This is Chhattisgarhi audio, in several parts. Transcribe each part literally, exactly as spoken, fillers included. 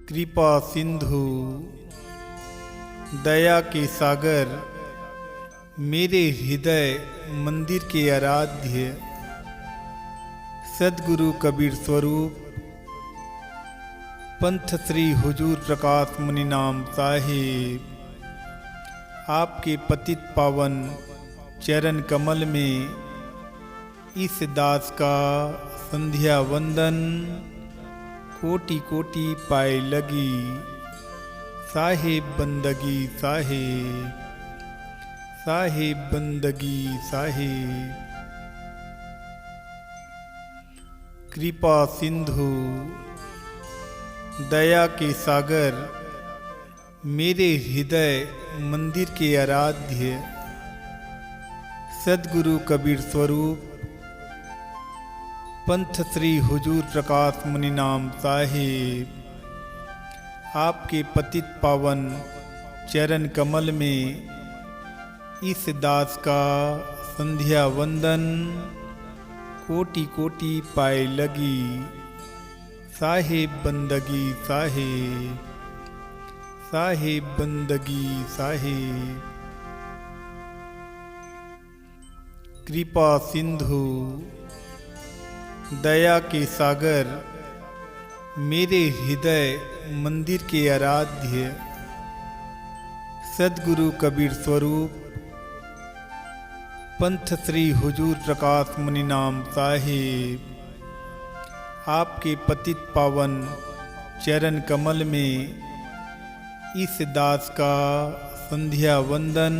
कृपा सिंधु, दया के सागर, मेरे हृदय मंदिर के आराध्य, सद्गुरु कबीर स्वरूप, पंथ श्री हुजूर प्रकाश मुनि नाम साहिब, आपके पतित पावन चरण कमल में इस दास का संध्या वंदन, कोटि कोटि पाए लगी। साहेब बंदगी साहेब, साहेब बंदगी साहेब। कृपा सिंधु, दया के सागर, मेरे हृदय मंदिर के आराध्य, सद्गुरु कबीर स्वरूप, पंथ श्री हुजूर प्रकाश मुनि नाम साहिब, आपके पतित पावन चरण कमल में इस दास का संध्या वंदन, कोटि कोटि पाए लगी। साहेब बंदगी साहेब, साहेब बंदगी साहेब। कृपा सिंधु, दया के सागर, मेरे हृदय मंदिर के आराध्य, सद्गुरु कबीर स्वरूप, पंथ श्री हुजूर प्रकाश मुनि नाम साहिब, आपके पतित पावन चरण कमल में इस दास का संध्या वंदन,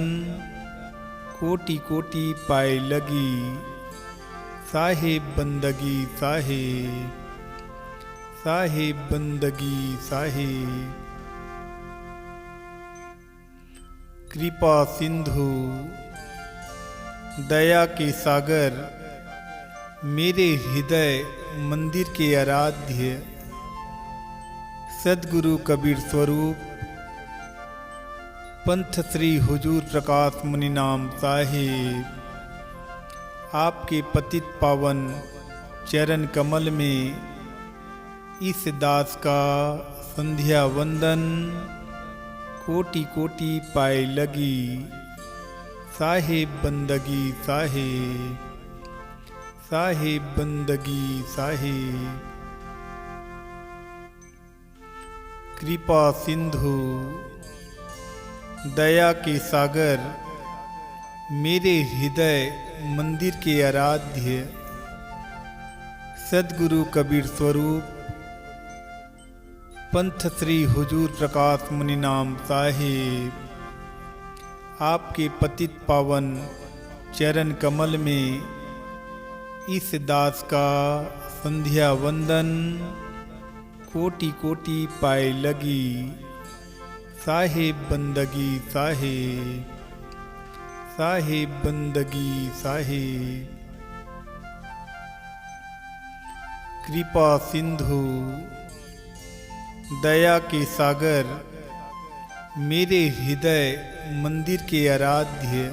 कोटि कोटि पाए लगी। साहेब बंदगी साहेब, साहेब बंदगी साहेब। कृपा सिंधु, दया के सागर, मेरे हृदय मंदिर के आराध्य, सद्गुरु कबीर स्वरूप, पंथ श्री हुजूर प्रकाश मुनि नाम साहिब, आपके पतित पावन चरण कमल में इस दास का संध्या वंदन, कोटि कोटि पाए लगी। साहेब बंदगी साहेब, साहेब बंदगी साहेब। कृपा सिंधु, दया के सागर, मेरे हृदय मंदिर के आराध्य, सद्गुरु कबीर स्वरूप, पंथ श्री हुजूर प्रकाश मुनि नाम साहेब, आपके पतित पावन चरण कमल में इस दास का संध्या वंदन, कोटि कोटि पाए लगी। साहेब बंदगी साहेब, साहेब बंदगी साहेब। कृपा सिंधु, दया के सागर, मेरे हृदय मंदिर के आराध्य,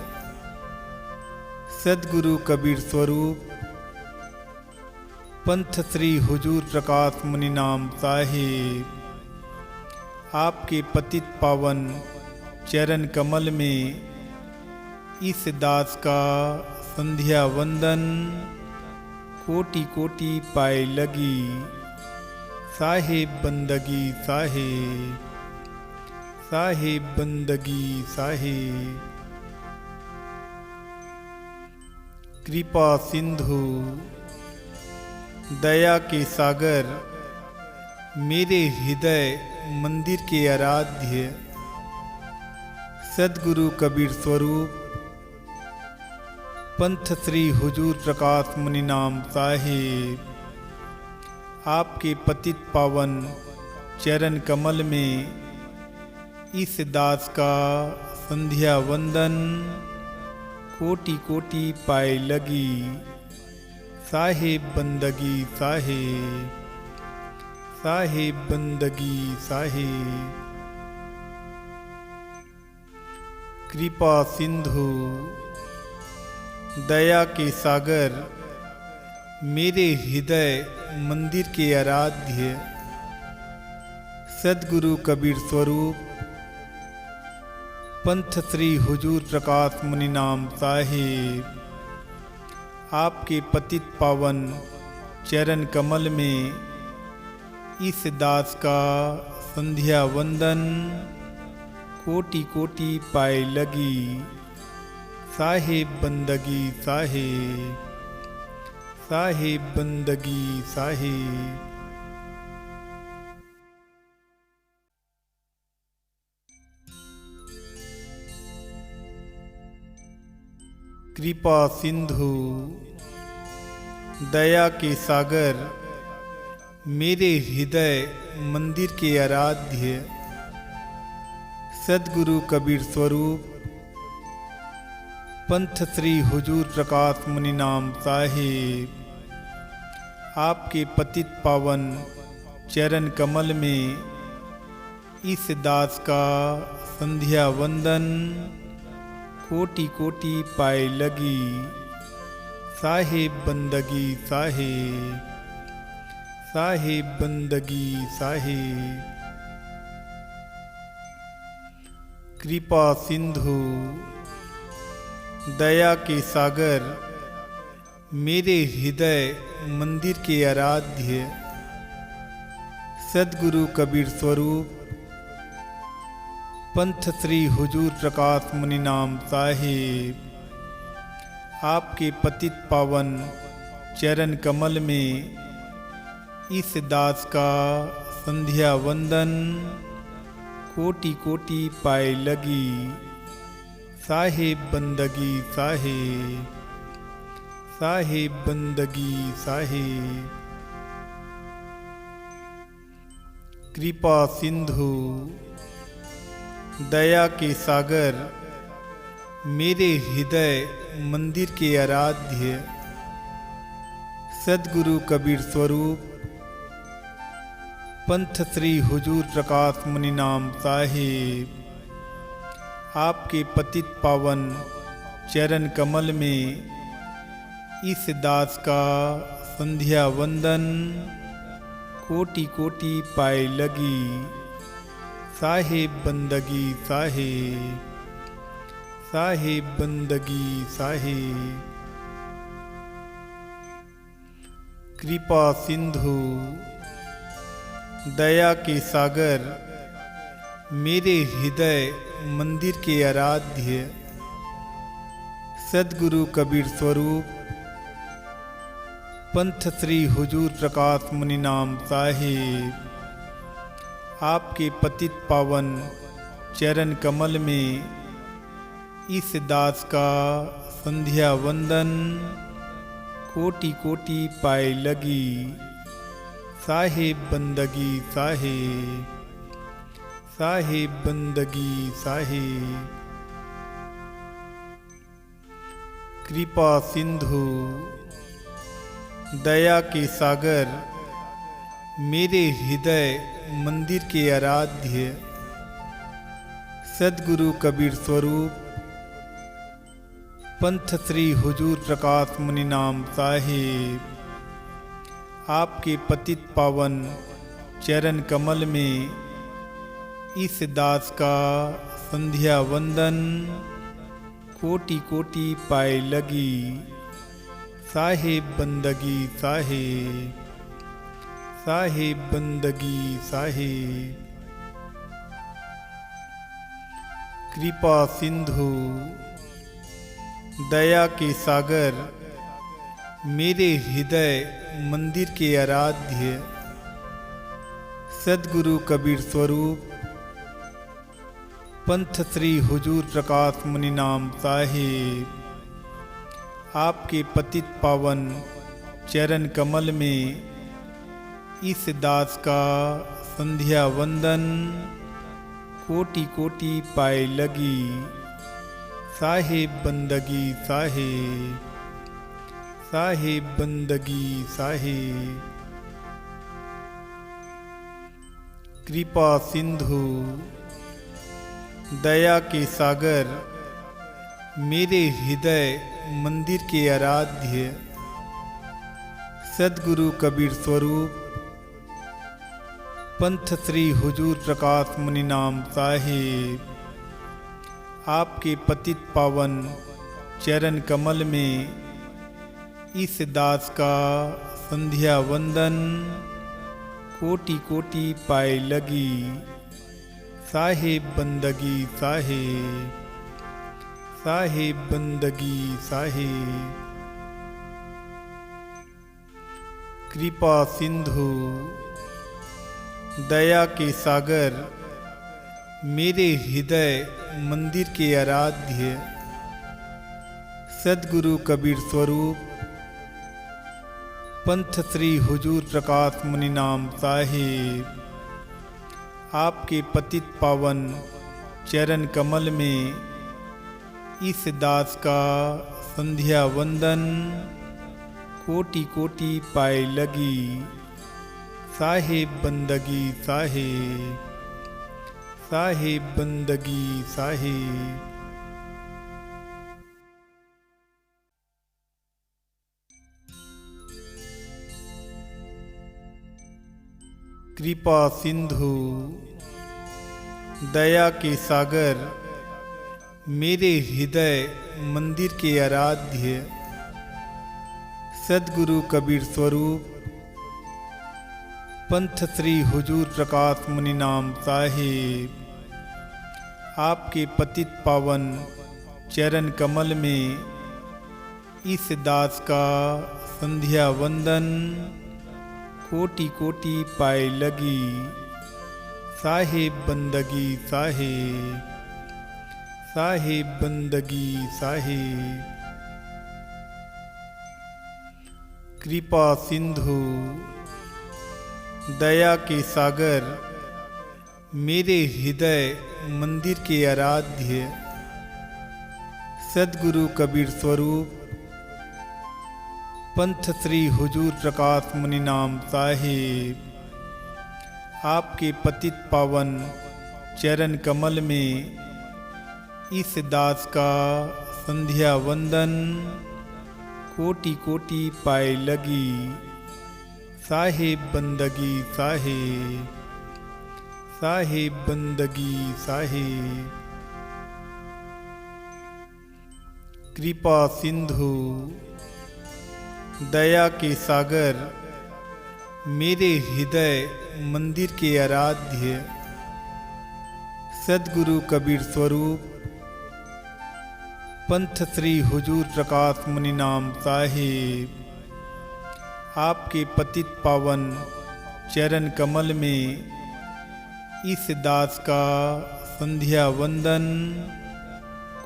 सद्गुरु कबीर स्वरूप, पंथ श्री हुजूर प्रकाश मुनि नाम साहेब, आपके पतित पावन चरण कमल में इस दास का संध्या वंदन, कोटि कोटि पाए लगी। साहेब बंदगी साहेब, साहेब बंदगी साहेब। कृपा सिंधु, दया के सागर, मेरे हृदय मंदिर के आराध्य, सद्गुरु कबीर स्वरूप, पंथ श्री हुजूर प्रकाश मुनि नाम साहेब, आपके पतित पावन चरण कमल में इस दास का संध्या वंदन, कोटि कोटि पाए लगी। साहेब बंदगी साहेब, साहेब बंदगी साहेब। कृपा सिंधु, दया के सागर, मेरे हृदय मंदिर के आराध्य, सदगुरु कबीर स्वरूप, पंथ श्री हुजूर प्रकाश मुनि नाम साहिब, आपके पतित पावन चरण कमल में इस दास का संध्या वंदन कोटि कोटि पाए लगी। साहेब बंदगी साहेब, साहेब बंदगी साहेब। कृपा सिंधु, दया के सागर, मेरे हृदय मंदिर के आराध्य सदगुरु कबीर स्वरूप, पंथ श्री हुजूर प्रकाश मुनि नाम साहिब, आपके पतित पावन चरण कमल में इस दास का संध्या वंदन कोटि कोटि पाए लगी। साहेब बंदगी साहेब, साहेब बंदगी साहेब। कृपा सिंधु, दया के सागर, मेरे हृदय मंदिर के आराध्य सदगुरु कबीर स्वरूप, पंथ श्री हुजूर प्रकाश मुनि नाम साहेब, आपके पतित पावन चरण कमल में इस दास का संध्या वंदन कोटि कोटि पाए लगी। साहेब बंदगी साहेब, साहेब बंदगी साहेब। कृपा सिंधु, दया के सागर, मेरे हृदय मंदिर के आराध्य सदगुरु कबीर स्वरूप, पंथ श्री हुजूर प्रकाश मुनि नाम साहेब, आपके पतित पावन चरण कमल में इस दास का संध्या वंदन कोटि कोटि पाए लगी। साहेब बंदगी साहेब, साहेब बंदगी साहेब। कृपा सिंधु, दया के सागर, मेरे हृदय मंदिर के आराध्य सदगुरु कबीर स्वरूप, पंथ श्री हुजूर प्रकाश मुनि नाम साहेब, आपके पतित पावन चरण कमल में इस दास का संध्या वंदन कोटि कोटि पाए लगी। साहेब बंदगी साहेब, साहेब बंदगी साहेब। कृपा सिंधु, दया के सागर, मेरे हृदय मंदिर के आराध्य सदगुरु कबीर स्वरूप, पंथ श्री हुजूर प्रकाश मुनि नाम साहेब, आपके पतित पावन चरण कमल में इस दास का संध्या वंदन कोटि कोटि पाए लगी। साहेब बंदगी साहेब, साहेब बंदगी साहेब। कृपा सिंधु, दया के सागर, मेरे हृदय मंदिर के आराध्य सदगुरु कबीर स्वरूप, पंथ श्री हुजूर प्रकाश मुनि नाम साहेब, आपके पतित पावन चरण कमल में इस दास का संध्या वंदन कोटि कोटि पाए लगी। साहेब बंदगी साहेब, साहेब बंदगी साहेब। कृपा सिंधु, दया के सागर, मेरे हृदय मंदिर के आराध्य सदगुरु कबीर स्वरूप, पंथ श्री हुजूर प्रकाश मुनि नाम साहेब, आपके पतित पावन चरण कमल में इस दास का संध्या वंदन कोटि कोटि पाए लगी। साहेब बंदगी साहेब, साहेब बंदगी साहेब। कृपा सिंधु, दया के सागर, मेरे हृदय मंदिर के आराध्य सदगुरु कबीर स्वरूप, पंथ श्री हुजूर प्रकाश मुनि नाम साहेब, आपके पतित पावन चरण कमल में इस दास का संध्या वंदन कोटि कोटि पाए लगी। साहेब बंदगी साहेब, साहेब बंदगी साहेब। कृपा सिंधु, दया के सागर, मेरे हृदय मंदिर के आराध्य सदगुरु कबीर स्वरूप, पंथ श्री हुजूर प्रकाश मुनि नाम साहेब, आपके पतित पावन चरण कमल में इस दास का संध्या वंदन कोटि कोटि पाए लगी। साहेब बंदगी साहेब, साहेब बंदगी साहेब। कृपा सिंधु, दया के सागर, मेरे हृदय मंदिर के आराध्य सदगुरु कबीर स्वरूप, पंथ श्री हुजूर प्रकाश मुनि नाम साहेब, आपके पतित पावन चरण कमल में इस दास का संध्या वंदन कोटि कोटि पाए लगी। साहेब बंदगी साहेब, साहेब बंदगी साहेब। कृपा सिंधु, दया के सागर, मेरे हृदय मंदिर के आराध्य सदगुरु कबीर स्वरूप, पंथ श्री हुजूर प्रकाश मुनि नाम साहेब, आपके पतित पावन चरण कमल में इस दास का संध्या वंदन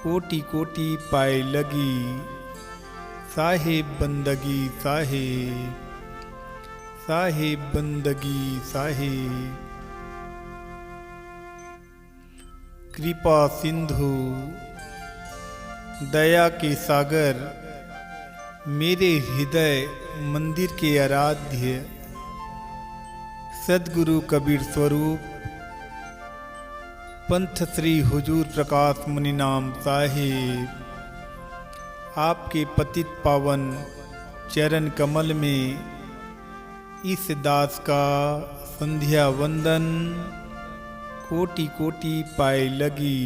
कोटि कोटि पाए लगी। साहेब बंदगी साहेब, साहेब बंदगी साहेब। कृपा सिंधु, दया के सागर, मेरे हृदय मंदिर के आराध्य सदगुरु कबीर स्वरूप, पंथ श्री हुजूर प्रकाश मुनि नाम साहेब, आपके पतित पावन चरण कमल में इस दास का संध्या वंदन कोटि कोटि पाए लगी।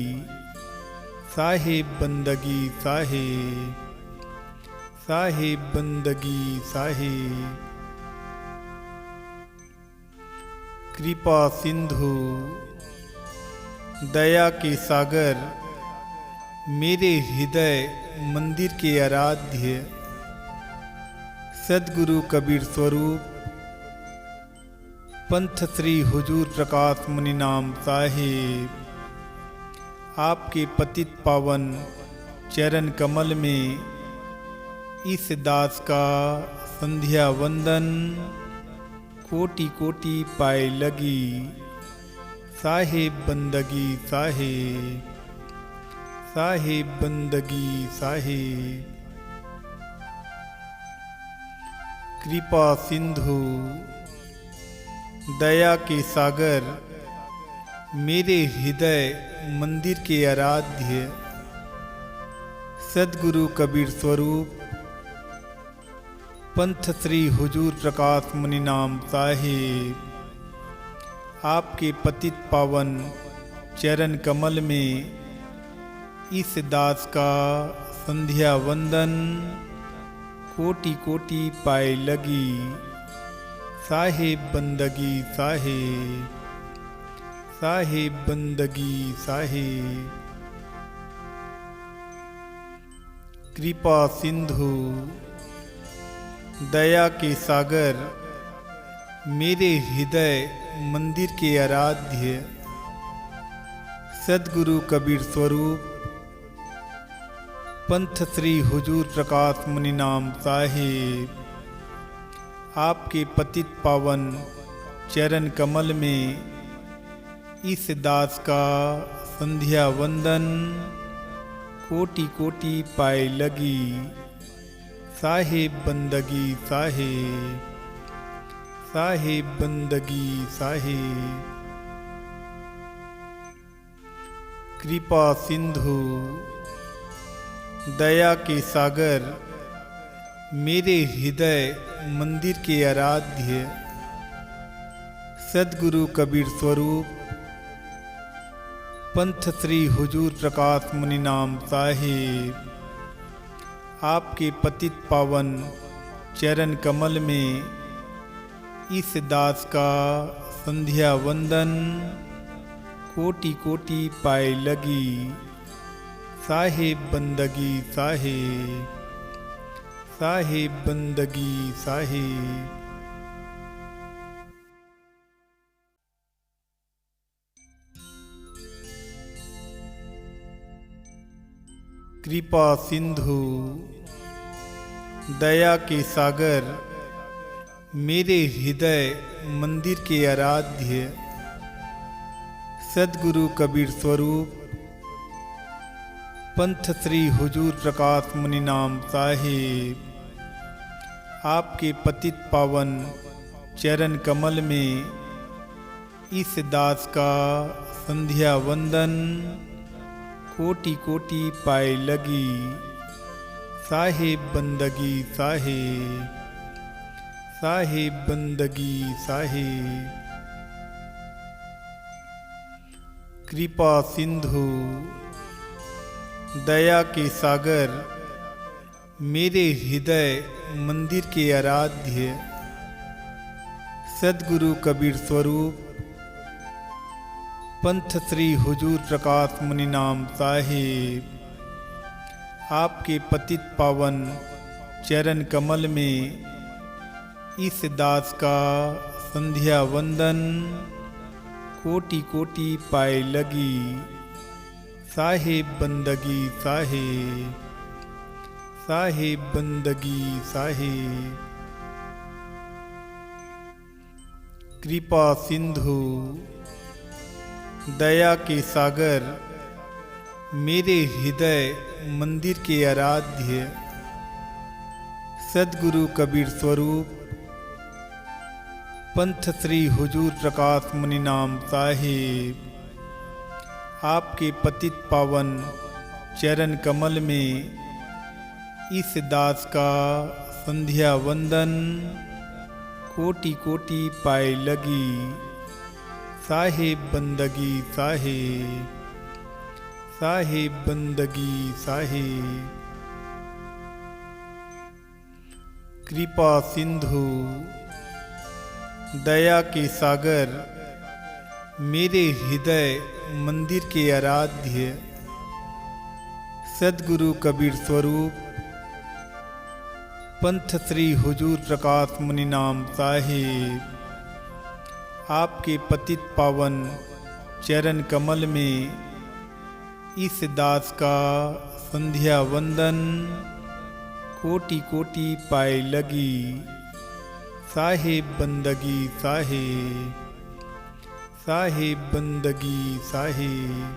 साहेब बंदगी साहेब, साहेब बंदगी साहेब। कृपा सिंधु, दया के सागर, मेरे हृदय मंदिर के आराध्य सदगुरु कबीर स्वरूप, पंथ श्री हुजूर प्रकाश मुनि नाम साहेब, आपके पतित पावन चरण कमल में इस दास का संध्या वंदन कोटि कोटि पाए लगी। साहेब बंदगी साहेब, साहेब बंदगी साहेब। कृपा सिंधु, दया के सागर, मेरे हृदय मंदिर के आराध्य सदगुरु कबीर स्वरूप, पंथ श्री हुजूर प्रकाश मुनि नाम साहेब, आपके पतित पावन चरण कमल में इस दास का संध्या वंदन, कोटि कोटि पाए लगी। साहेब बंदगी साहेब, साहेब बंदगी साहेब। कृपा सिंधु, दया के सागर, मेरे हृदय मंदिर के आराध्य, सद्गुरु कबीर स्वरूप, पंथ श्री हुजूर प्रकाश मुनि नाम साहेब, आपके पतित पावन चरण कमल में इस दास का संध्या वंदन, कोटि कोटि पाए लगी। साहेब बंदगी साहेब, साहेब बंदगी साहेब। कृपा सिंधु, दया के सागर, मेरे हृदय मंदिर के आराध्य, सद्गुरु कबीर स्वरूप, पंथ श्री हुजूर प्रकाश मुनि नाम साहेब, आपके पतित पावन चरण कमल में इस दास का संध्या वंदन, कोटि कोटि पाए लगी। साहेब बंदगी साहेब, साहेब बंदगी साहेब। कृपा सिंधु, दया के सागर, मेरे हृदय मंदिर के आराध्य, सद्गुरु कबीर स्वरूप, पंथ श्री हुजूर प्रकाश मुनि नाम साहेब, आपके पतित पावन चरण कमल में इस दास का संध्या वंदन, कोटि कोटि पाए लगी। साहेब बंदगी साहेब, साहेब बंदगी साहेब। कृपा सिंधु, दया के सागर, मेरे हृदय मंदिर के आराध्य, सद्गुरु कबीर स्वरूप, पंथ श्री हुजूर प्रकाश मुनि नाम साहेब, आपके पतित पावन चरण कमल में इस दास का संध्या वंदन, कोटि कोटि पाए लगी। साहेब बंदगी साहेब, साहेब बंदगी साहेब। कृपा सिंधु, दया के सागर, मेरे हृदय मंदिर के आराध्य, सद्गुरु कबीर स्वरूप, पंथ श्री हुजूर प्रकाश मुनि नाम साहेब, आपके पतित पावन चरण कमल में इस दास का संध्या वंदन, कोटि कोटि पाए लगी। साहेब बंदगी साहेब, साहेब बंदगी साहेब। कृपा सिंधु, दया के सागर, मेरे हृदय मंदिर के आराध्य, सद्गुरु कबीर स्वरूप, पंथ श्री हुजूर प्रकाश मुनि नाम साहेब, आपके पतित पावन चरण कमल में इस दास का संध्या वंदन, कोटि कोटि पाए लगी। साहेब बंदगी साहेब, साहेब बंदगी साहेब।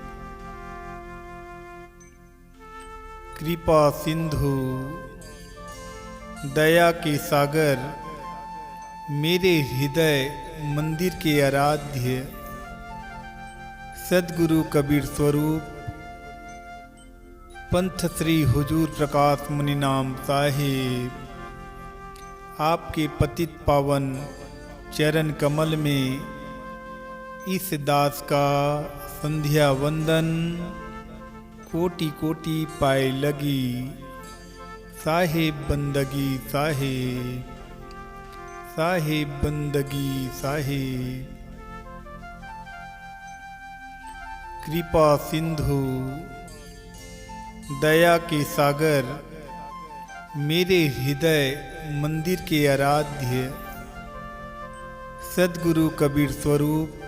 कृपा सिंधु, दया के सागर, मेरे हृदय मंदिर के आराध्य, सद्गुरु कबीर स्वरूप, पंथ श्री हुजूर प्रकाश मुनि नाम साहेब, आपके पतित पावन चरण कमल में इस दास का संध्या वंदन, कोटि कोटि पाए लगी। साहेब बंदगी साहेब, साहेब बंदगी साहेब। कृपा सिंधु, दया के सागर, मेरे हृदय मंदिर के आराध्य, सद्गुरु कबीर स्वरूप,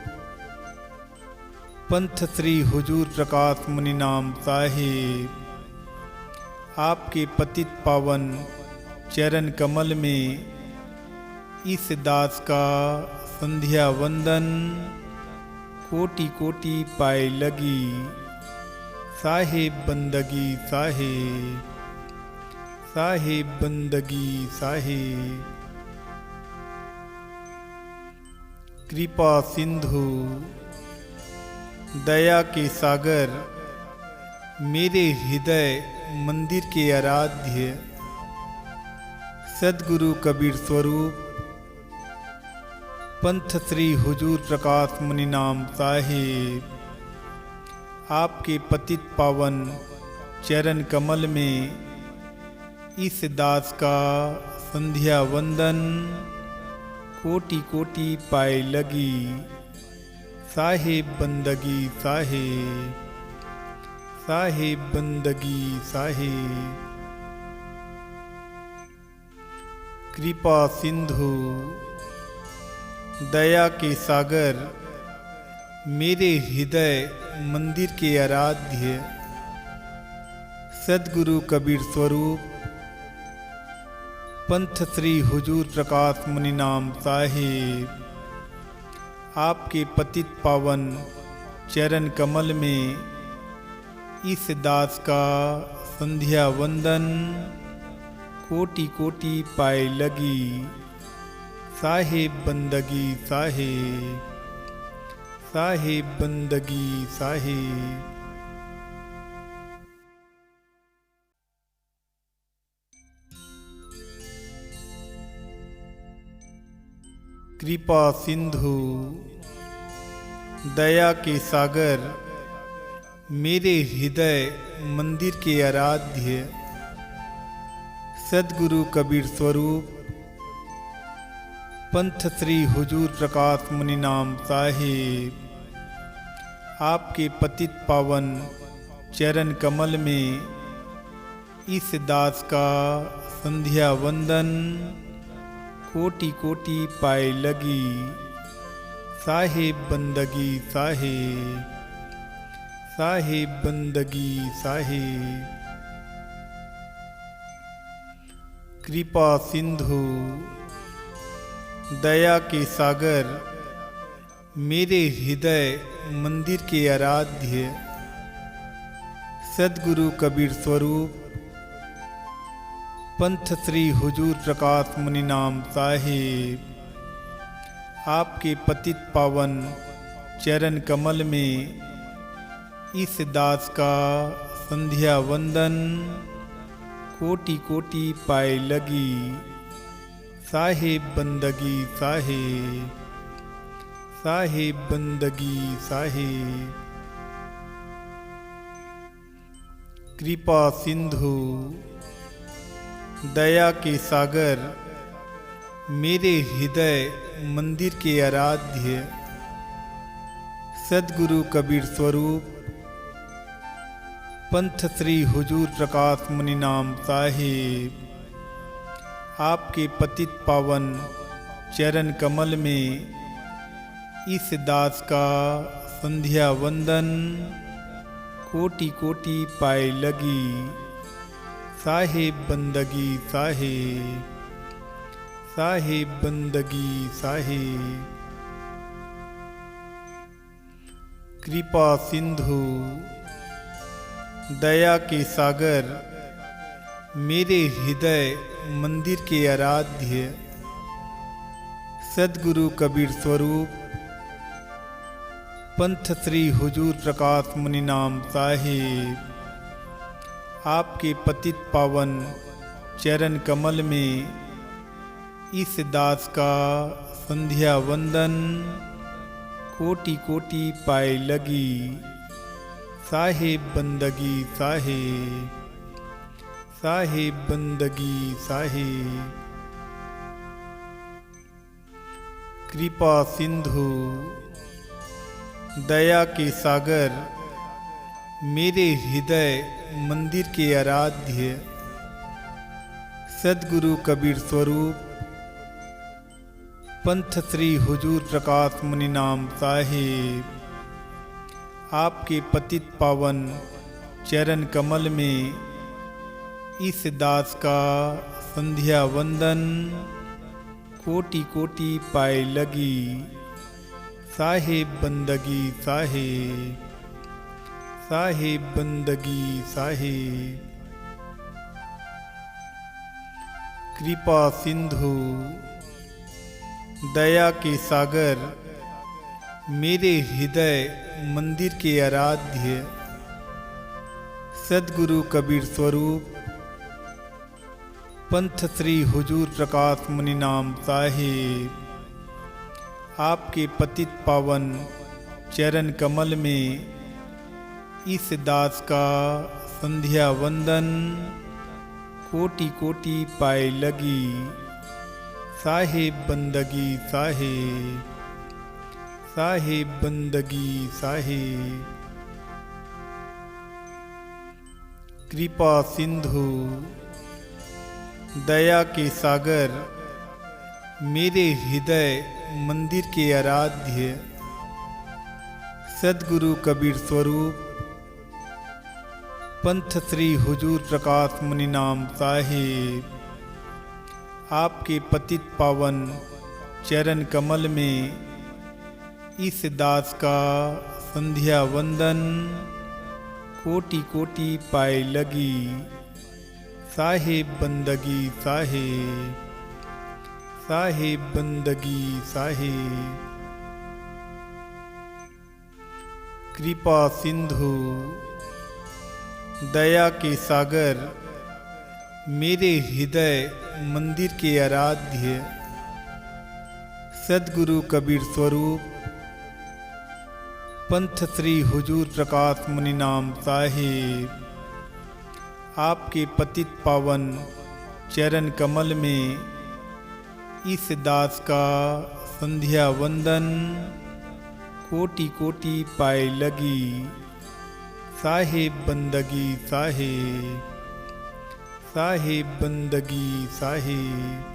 पंथ श्री हुजूर प्रकाश मुनि नाम साहेब, आपके पतित पावन चरण कमल में इस दास का संध्या वंदन, कोटि कोटि पाए लगी। साहेब बंदगी साहेब, साहेब बंदगी साहेब। कृपा सिंधु, दया के सागर, मेरे हृदय मंदिर के आराध्य, सद्गुरु कबीर स्वरूप, पंथ श्री हुजूर प्रकाश मुनि नाम साहेब, आपके पतित पावन चरण कमल में इस दास का संध्या वंदन, कोटि कोटि पाए लगी। साहेब बंदगी साहेब, साहेब बंदगी साहेब। कृपा सिंधु, दया के सागर, मेरे हृदय मंदिर के आराध्य, सद्गुरु कबीर स्वरूप, पंथ श्री हुजूर प्रकाश मुनि नाम साहेब, आपके पतित पावन चरण कमल में इस दास का संध्या वंदन, कोटि कोटि पाए लगी। साहेब बंदगी साहेब, साहेब बंदगी साहेब। कृपा सिंधु, दया के सागर, मेरे हृदय मंदिर के आराध्य, सद्गुरु कबीर स्वरूप, पंथ श्री हुजूर प्रकाश मुनि नाम साहेब, आपके पतित पावन चरण कमल में इस दास का संध्या वंदन, कोटि कोटि पाए लगी। साहेब बंदगी साहेब, साहेब बंदगी साहेब। कृपा सिंधु, दया के सागर, मेरे हृदय मंदिर के आराध्य, सद्गुरु कबीर स्वरूप, पंथ श्री हुजूर प्रकाश मुनि नाम साहेब, आपके पतित पावन चरण कमल में इस दास का संध्या वंदन, कोटि कोटि पाए लगी। साहेब बंदगी साहेब, साहेब बंदगी साहेब। कृपा सिंधु, दया के सागर, मेरे हृदय मंदिर के आराध्य, सद्गुरु कबीर स्वरूप, पंथ श्री हुजूर प्रकाश मुनि नाम साहेब, आपके पतित पावन चरण कमल में इस दास का संध्या वंदन, कोटि कोटि पाए लगी। साहेब बंदगी साहेब, साहेब बंदगी साहेब। कृपा सिंधु, दया के सागर, मेरे हृदय मंदिर के आराध्य, सद्गुरु कबीर स्वरूप, पंथ श्री हुजूर प्रकाश मुनि नाम साहेब, आपके पतित पावन चरण कमल में इस दास का संध्या वंदन, कोटि कोटि पाए लगी। साहेब बंदगी साहेब, साहेब बंदगी साहेब। कृपा सिंधु, दया के सागर, मेरे हृदय मंदिर के आराध्य सदगुरु कबीर स्वरूप पंथ श्री हुजूर प्रकाश मुनि नाम साहेब, आपके पतित पावन चरण कमल में इस दास का संध्या वंदन कोटि कोटि पाए लगी। साहेब बंदगी साहेब, साहेब बंदगी साहेब। कृपा सिंधु, दया के सागर, मेरे हृदय मंदिर के आराध्य सदगुरु कबीर स्वरूप पंथ श्री हुजूर प्रकाश मुनि नाम साहेब, आपके पतित पावन चरण कमल में इस दास का संध्या वंदन कोटि कोटि पाए लगी। साहेब बंदगी साहेब, साहेब बंदगी साहेब। कृपा सिंधु, दया के सागर, मेरे हृदय मंदिर के आराध्य सदगुरु कबीर स्वरूप पंथ श्री हुजूर प्रकाश मुनि नाम साहेब, आपके पतित पावन चरण कमल में इस दास का संध्या वंदन कोटि कोटि पाए लगी। साहेब बंदगी साहेब, साहेब बंदगी साहेब। कृपा सिंधु, दया के सागर, मेरे हृदय मंदिर के आराध्य सदगुरु कबीर स्वरूप पंथ श्री हुजूर प्रकाश मुनि नाम साहेब, आपके पतित पावन चरण कमल में इस दास का संध्या वंदन कोटि कोटि पाए लगी। साहेब बंदगी साहेब, साहेब बंदगी साहेब।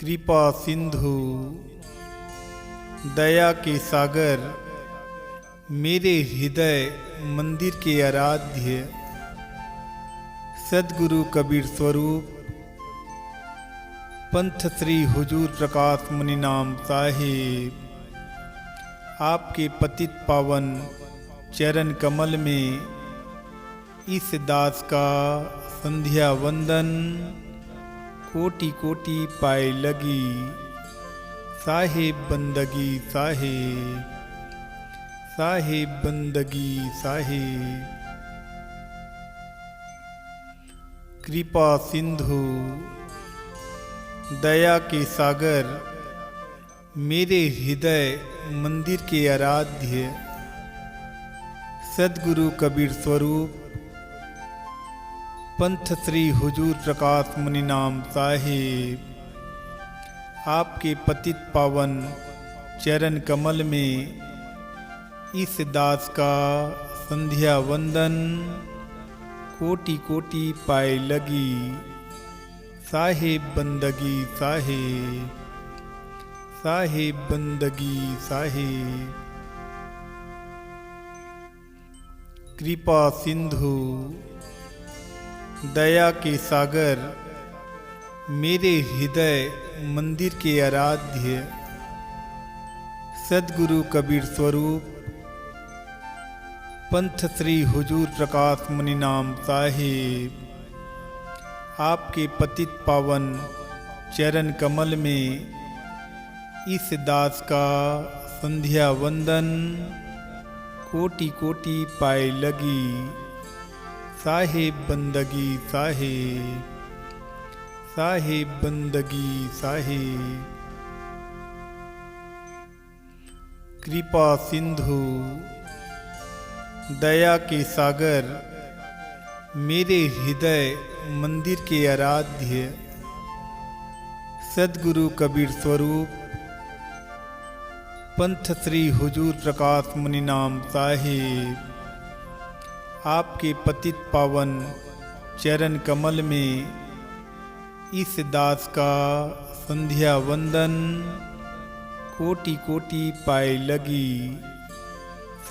कृपा सिंधु, दया के सागर, मेरे हृदय मंदिर के आराध्य सदगुरु कबीर स्वरूप पंथ श्री हुजूर प्रकाश मुनि नाम साहेब, आपके पतित पावन चरण कमल में इस दास का संध्या वंदन कोटि कोटि पाए लगी। साहेब बंदगी साहेब, साहेब बंदगी साहेब। कृपा सिंधु, दया के सागर, मेरे हृदय मंदिर के आराध्य सदगुरु कबीर स्वरूप पंथ श्री हुजूर प्रकाश मुनि नाम साहेब, आपके पतित पावन चरण कमल में इस दास का संध्या वंदन कोटि कोटि पाए लगी। साहेब बंदगी साहेब, साहेब बंदगी साहेब। कृपा सिंधु, दया के सागर, मेरे हृदय मंदिर के आराध्य सदगुरु कबीर स्वरूप पंथ श्री हुजूर प्रकाश मुनि नाम साहेब, आपके पतित पावन चरण कमल में इस दास का संध्या वंदन कोटि कोटि पाए लगी। साहेब बंदगी साहेब, साहेब बंदगी साहेब। कृपा सिंधु, दया के सागर, मेरे हृदय मंदिर के आराध्य, सद्गुरु कबीर स्वरूप, पंथ श्री हुजूर प्रकाश मुनि नाम साहेब, आपके पतित पावन चरण कमल में इस दास का संध्या वंदन कोटि कोटि पाए लगी।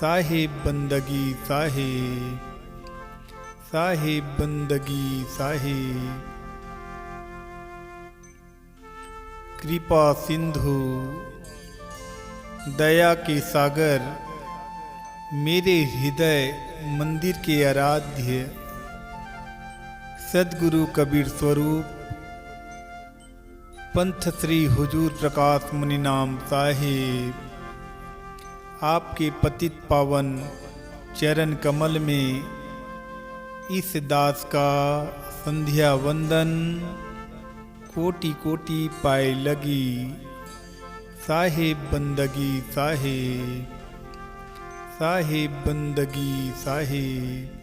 साहेब बंदगी साहेब, साहेब बंदगी साहेब। कृपा सिंधु, दया के सागर, मेरे हृदय मंदिर के आराध्य, सद्गुरु कबीर स्वरूप, पंथ श्री हुजूर प्रकाश मुनि नाम साहेब, आपके पतित पावन चरण कमल में इस दास का संध्या वंदन कोटि कोटि पाए लगी। साहेब बंदगी साहेब, साहेब बंदगी साहेब।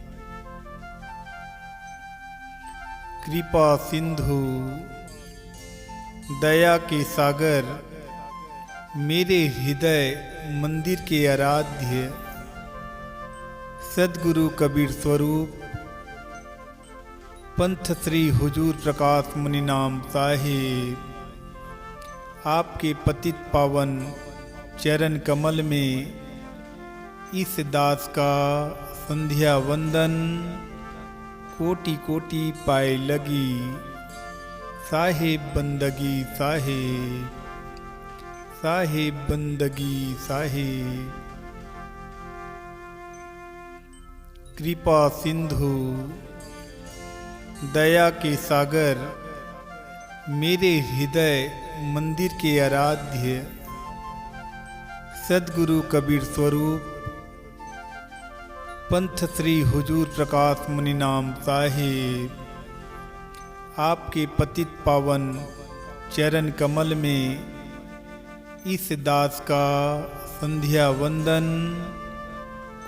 कृपा सिंधु, दया के सागर, मेरे हृदय मंदिर के आराध्य, सद्गुरु कबीर स्वरूप, पंथ श्री हुजूर प्रकाश मुनि नाम साहेब, आपके पतित पावन चरण कमल में इस दास का संध्या वंदन कोटि कोटि पाए लगी। साहेब बंदगी साहेब, साहेब बंदगी साहेब। कृपा सिंधु, दया के सागर, मेरे हृदय मंदिर के आराध्य, सद्गुरु कबीर स्वरूप, पंथ श्री हुजूर प्रकाश मुनि नाम साहेब, आपके पतित पावन चरण कमल में इस दास का संध्या वंदन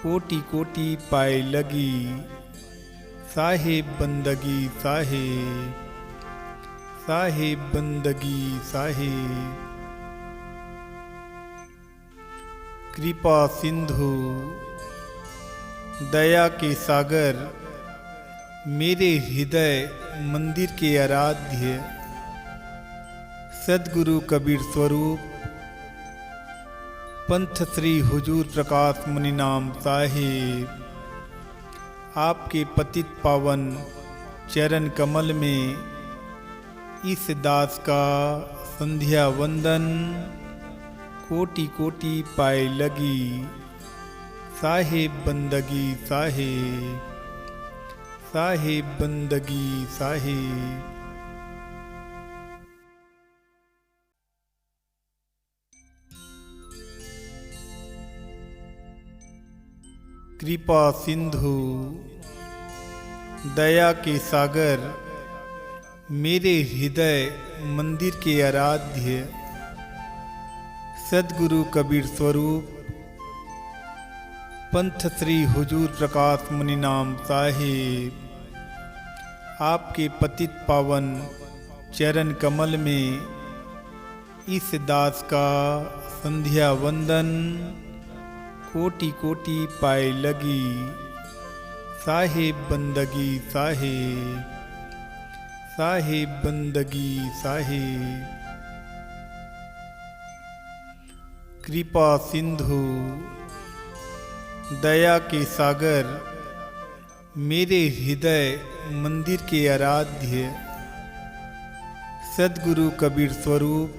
कोटि कोटि पाए लगी। साहेब बंदगी साहेब, साहेब बंदगी साहेब। कृपा सिंधु, दया के सागर, मेरे हृदय मंदिर के आराध्य, सद्गुरु कबीर स्वरूप, पंथ श्री हुजूर प्रकाश मुनि नाम साहेब, आपके पतित पावन चरण कमल में इस दास का संध्या वंदन कोटि कोटि पाए लगी। साहेब बंदगी साहेब, साहेब बंदगी साहेब। कृपा सिंधु, दया के सागर, मेरे हृदय मंदिर के आराध्य, सद्गुरु कबीर स्वरूप, पंथ श्री हुजूर प्रकाश मुनि नाम साहेब, आपके पतित पावन चरण कमल में इस दास का संध्या वंदन कोटि कोटि पाए लगी। साहेब बंदगी साहेब, साहेब बंदगी साहेब। कृपा सिंधु, दया के सागर, मेरे हृदय मंदिर के आराध्य, सद्गुरु कबीर स्वरूप,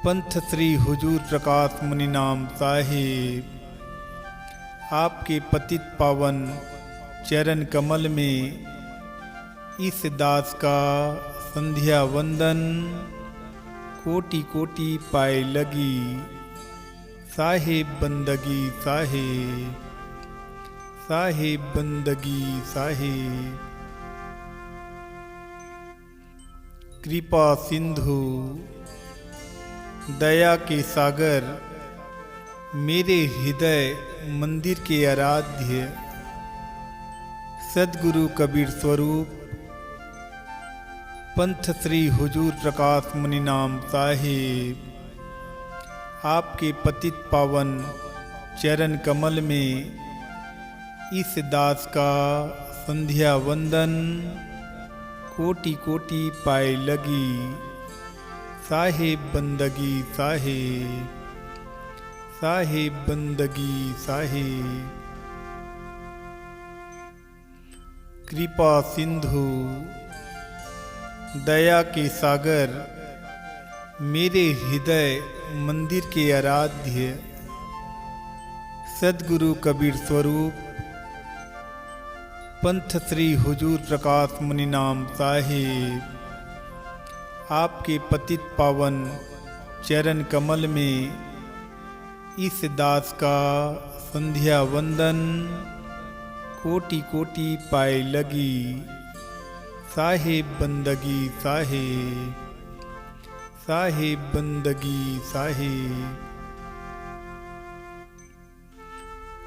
पंथ श्री हुजूर प्रकाश मुनि नाम साहेब, आपके पतित पावन चरण कमल में इस दास का संध्या वंदन कोटि कोटि पाए लगी। साहेब बंदगी साहेब, साहेब बंदगी साहेब। कृपा सिंधु, दया के सागर, मेरे हृदय मंदिर के आराध्य सदगुरु कबीर स्वरूप, पंथ श्री हुजूर प्रकाश मुनि नाम साहेब, आपके पतित पावन चरण कमल में इस दास का संध्या वंदन कोटि कोटि पाए लगी। साहेब बंदगी साहेब, साहेब बंदगी साहेब। कृपा सिंधु, दया के सागर, मेरे हृदय मंदिर के आराध्य सदगुरु कबीर स्वरूप, पंथ श्री हुजूर प्रकाश मुनि नाम साहेब, आपके पतित पावन चरण कमल में इस दास का संध्या वंदन कोटि कोटि पाए लगी। साहेब बंदगी साहेब, साहेब बंदगी साहेब।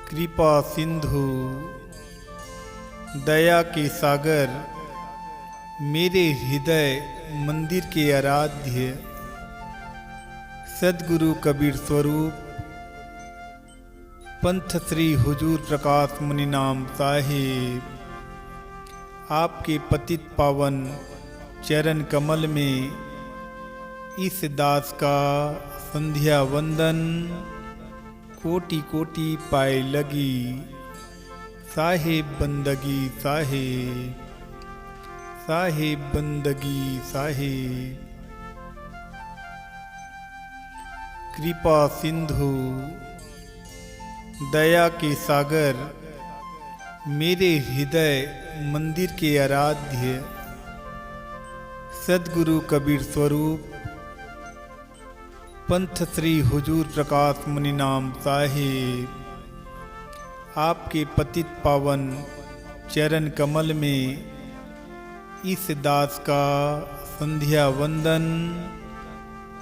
कृपा सिंधु, दया के सागर, मेरे हृदय मंदिर के आराध्य सदगुरु कबीर स्वरूप, पंथ श्री हुजूर प्रकाश मुनि नाम साहेब, आपके पतित पावन चरण कमल में इस दास का संध्या वंदन कोटि कोटि पाए लगी। साहेब बंदगी साहेब, साहेब बंदगी साहेब। कृपा सिंधु, दया के सागर, मेरे हृदय मंदिर के आराध्य सदगुरु कबीर स्वरूप, पंथ श्री हुजूर प्रकाश मुनि नाम साहेब, आपके पतित पावन चरण कमल में इस दास का संध्या वंदन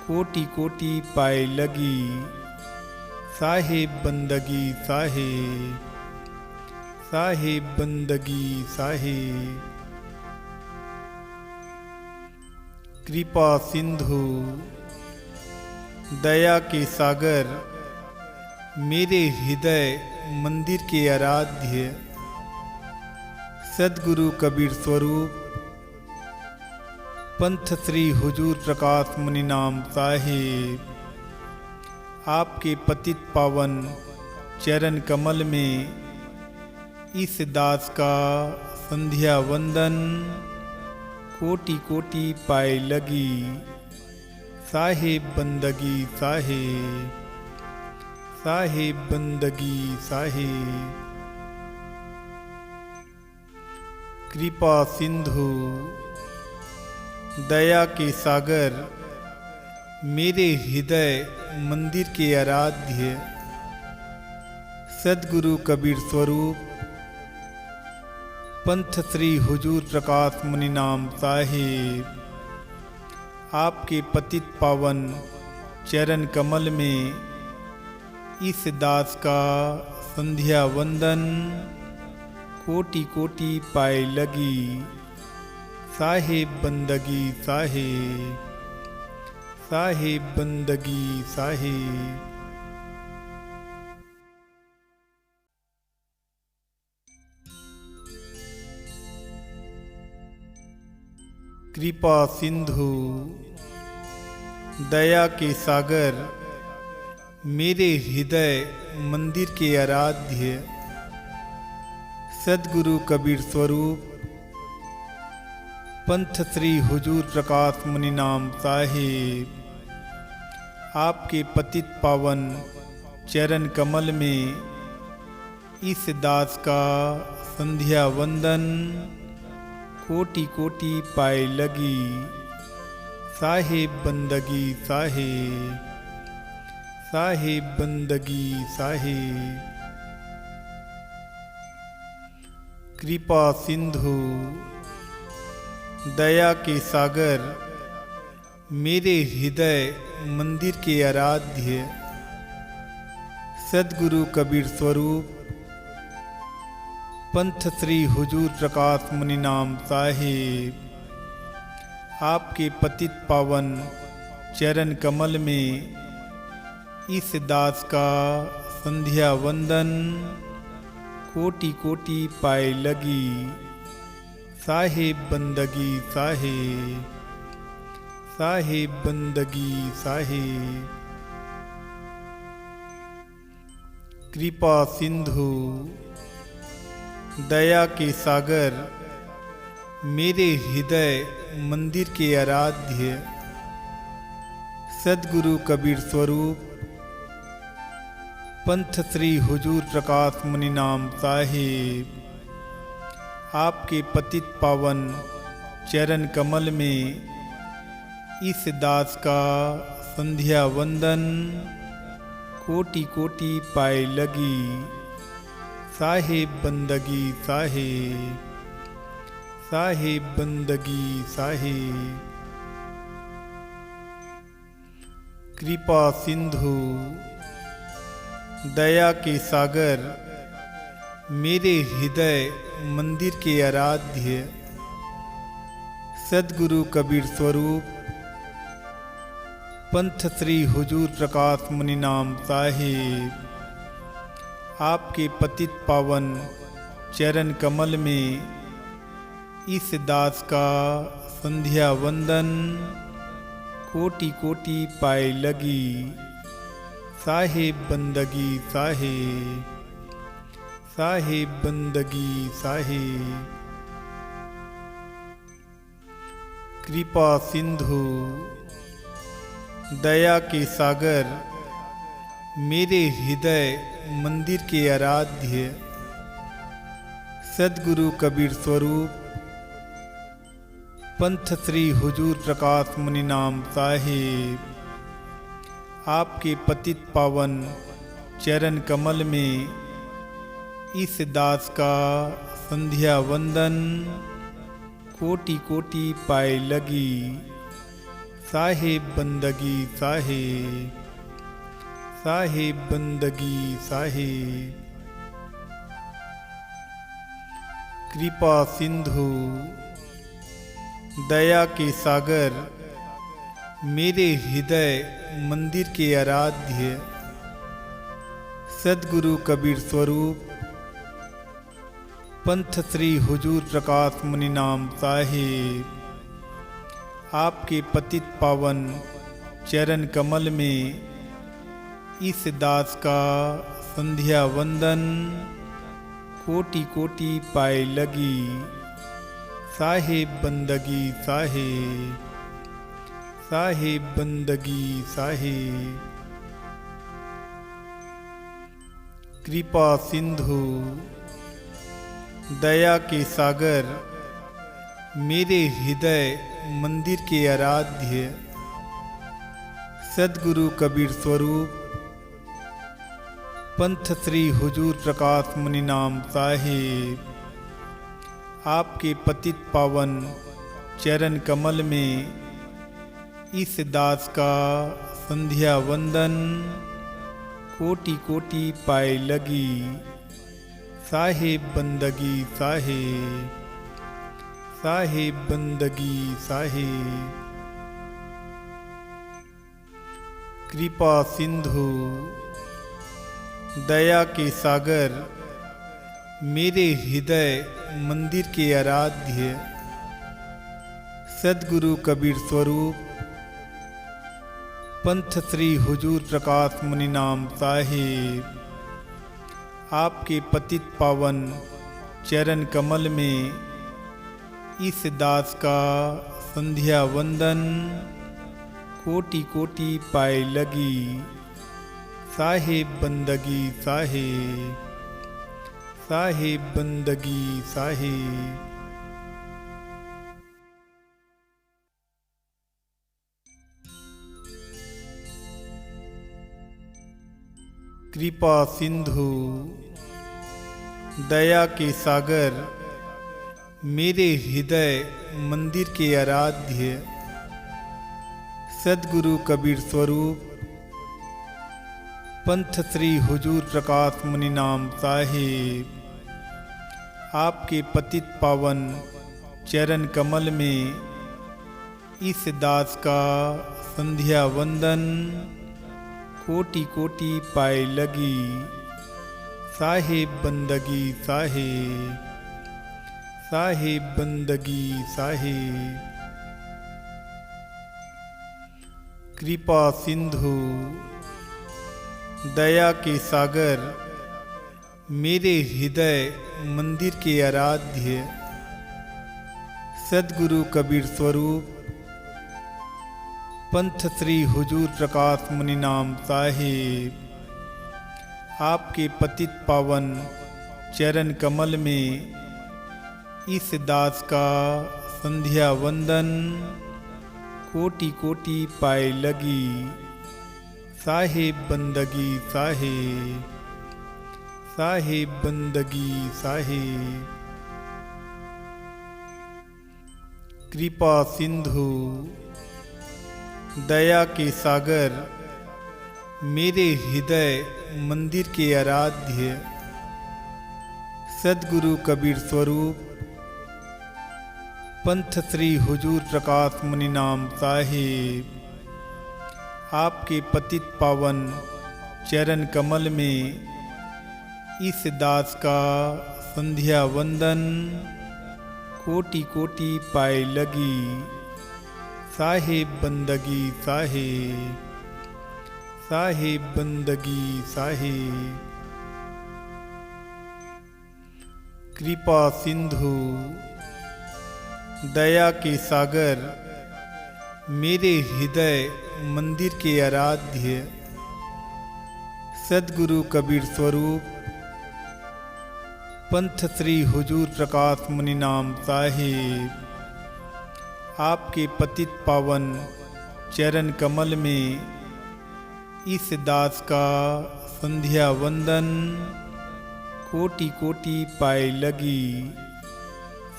कोटि कोटि पाए लगी। साहेब बंदगी साहेब, साहेब बंदगी साहेब। कृपा सिंधु, दया के सागर, मेरे हृदय मंदिर के आराध्य सदगुरु कबीर स्वरूप, पंथ श्री हुजूर प्रकाश मुनि नाम साहेब, आपके पतित पावन चरण कमल में इस दास का संध्या वंदन कोटि कोटि पाए लगी। साहेब बंदगी साहेब, साहेब बंदगी साहेब। कृपा सिंधु, दया के सागर, मेरे हृदय मंदिर के आराध्य सदगुरु कबीर स्वरूप, पंथ श्री हुजूर प्रकाश मुनि नाम साहेब, आपके पतित पावन चरण कमल में इस दास का संध्या वंदन कोटि कोटि पाए लगी। साहेब बंदगी साहेब, साहेब बंदगी साहेब। कृपा सिंधु, दया के सागर, मेरे हृदय मंदिर के आराध्य सदगुरु कबीर स्वरूप, पंथ श्री हुजूर प्रकाश मुनि नाम साहेब, आपके पतित पावन चरण कमल में इस दास का संध्या वंदन कोटि कोटि पाए लगी। साहेब बंदगी साहेब, साहेब बंदगी साहेब। कृपा सिंधु, दया के सागर, मेरे हृदय मंदिर के आराध्य, सद्गुरु कबीर स्वरूप, पंथ श्री हुजूर प्रकाश मुनि नाम साहिब, आपके पतित पावन चरण कमल में इस दास का संध्या वंदन, कोटि कोटि पाए लगी। साहेब बंदगी साहेब, साहेब बंदगी साहेब। कृपा सिंधु, दया के सागर, मेरे हृदय मंदिर के आराध्य, सद्गुरु कबीर स्वरूप, पंथ श्री हुजूर प्रकाश मुनि नाम साहिब, आपके पतित पावन चरण कमल में इस दास का संध्या वंदन, कोटि कोटि पाए लगी। साहेब बंदगी साहेब, साहेब बंदगी साहेब। कृपा सिंधु, दया के सागर, मेरे हृदय मंदिर के आराध्य, सद्गुरु कबीर स्वरूप, पंथ श्री हुजूर प्रकाश मुनि नाम साहेब, आपके पतित पावन चरण कमल में इस दास का संध्या वंदन, कोटि कोटि पाए लगी। साहेब बंदगी साहेब, साहेब बंदगी साहेब। कृपा सिंधु, दया के सागर, मेरे हृदय मंदिर के आराध्य, सद्गुरु कबीर स्वरूप, पंथ श्री हुजूर प्रकाश मुनि नाम साहेब, आपके पतित पावन चरण कमल में इस दास का संध्या वंदन, कोटि कोटि पाए लगी। साहेब बंदगी साहेब, साहेब बंदगी साहेब। कृपा सिंधु, दया के सागर, मेरे हृदय मंदिर के आराध्य, सद्गुरु कबीर स्वरूप, पंथ श्री हुजूर प्रकाश मुनि नाम साहेब, आपके पतित पावन चरण कमल में इस दास का संध्या वंदन, कोटि कोटि पाए लगी। साहेब बंदगी साहेब, साहेब बंदगी साहेब। कृपा सिंधु, दया के सागर, मेरे हृदय मंदिर के आराध्य, सद्गुरु कबीर स्वरूप, पंथ श्री हुजूर प्रकाश मुनि नाम साहेब, आपके पतित पावन चरण कमल में इस दास का संध्या वंदन, कोटि कोटि पाए लगी। साहेब बंदगी साहेब, साहेब बंदगी साहेब। कृपा सिंधु, दया के सागर, मेरे हृदय मंदिर के आराध्य, सद्गुरु कबीर स्वरूप, पंथ श्री हुजूर प्रकाश मुनि नाम साहेब, आपके पतित पावन चरण कमल में इस दास का संध्या वंदन, कोटि कोटि पाए लगी। साहेब बंदगी साहेब, साहेब बंदगी साहेब। कृपा सिंधु, दया के सागर, मेरे हृदय मंदिर के आराध्य सदगुरु कबीर स्वरूप पंथ श्री हुजूर प्रकाश मुनि नाम साहिब, आपके पतित पावन चरण कमल में इस दास का संध्या वंदन कोटि कोटि पाए लगी। साहेब बंदगी साहेब, साहेब बंदगी साहेब। कृपा सिंधु दया के सागर, मेरे हृदय मंदिर के आराध्य सदगुरु कबीर स्वरूप पंथ श्री हुजूर प्रकाश मुनि नाम साहेब, आपके पतित पावन चरण कमल में इस दास का संध्या वंदन कोटि कोटि पाए लगी। साहेब बंदगी साहेब, साहेब बंदगी साहेब। कृपा सिंधु दया के सागर, मेरे हृदय मंदिर के आराध्य सदगुरु कबीर स्वरूप पंथ श्री हुजूर प्रकाश मुनि नाम साहेब, आपके पतित पावन चरण कमल में इस दास का संध्या वंदन कोटि कोटि पाए लगी। साहेब बंदगी साहेब, साहेब बंदगी साहेब। कृपा सिंधु दया के सागर, मेरे हृदय मंदिर के आराध्य सदगुरु कबीर स्वरूप पंथ श्री हुजूर प्रकाश मुनि नाम साहेब, आपके पतित पावन चरण कमल में इस दास का संध्या वंदन कोटि कोटि पाए लगी।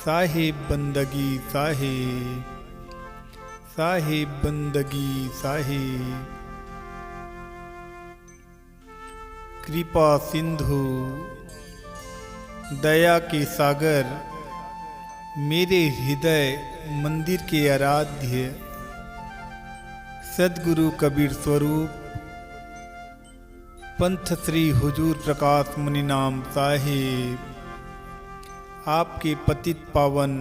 साहेब बंदगी साहेब, साहेब बंदगी साहेब। कृपा सिंधु दया के सागर, मेरे हृदय मंदिर के आराध्य सदगुरु कबीर स्वरूप पंथ श्री हुजूर प्रकाश मुनि नाम साहेब, आपके पतित पावन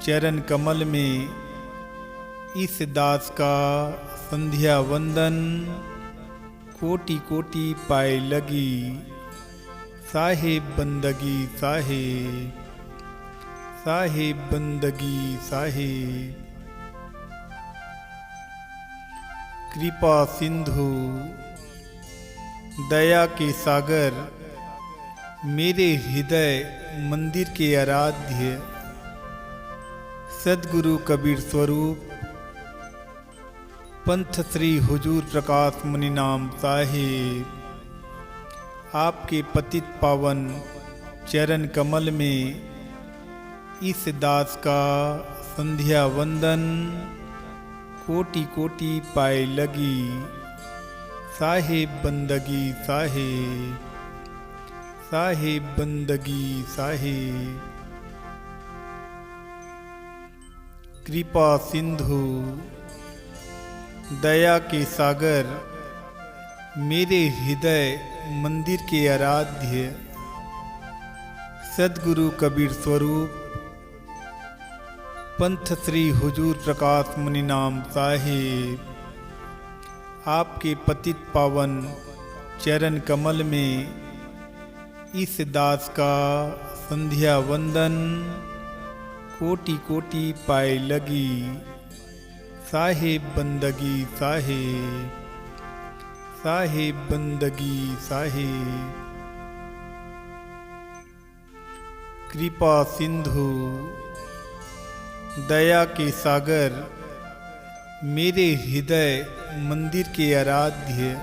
चरण कमल में इस दास का संध्या वंदन कोटि कोटि पाए लगी। साहेब बंदगी साहेब, साहेब बंदगी साहेब। कृपा सिंधु दया के सागर, मेरे हृदय मंदिर के आराध्य सदगुरु कबीर स्वरूप पंथ श्री हुजूर प्रकाश मुनि नाम साहेब, आपके पतित पावन चरण कमल में इस दास का संध्या वंदन कोटि कोटि पाए लगी। साहेब बंदगी साहेब, साहेब बंदगी साहेब। कृपा सिंधु दया के सागर, मेरे हृदय मंदिर के आराध्य सदगुरु कबीर स्वरूप पंथ श्री हुजूर प्रकाश मुनि नाम साहेब, आपके पतित पावन चरण कमल में इस दास का संध्या वंदन कोटि कोटि पाए लगी। साहेब बंदगी साहेब, साहेब बंदगी साहेब। कृपा सिंधु दया के सागर, मेरे हृदय मंदिर के आराध्य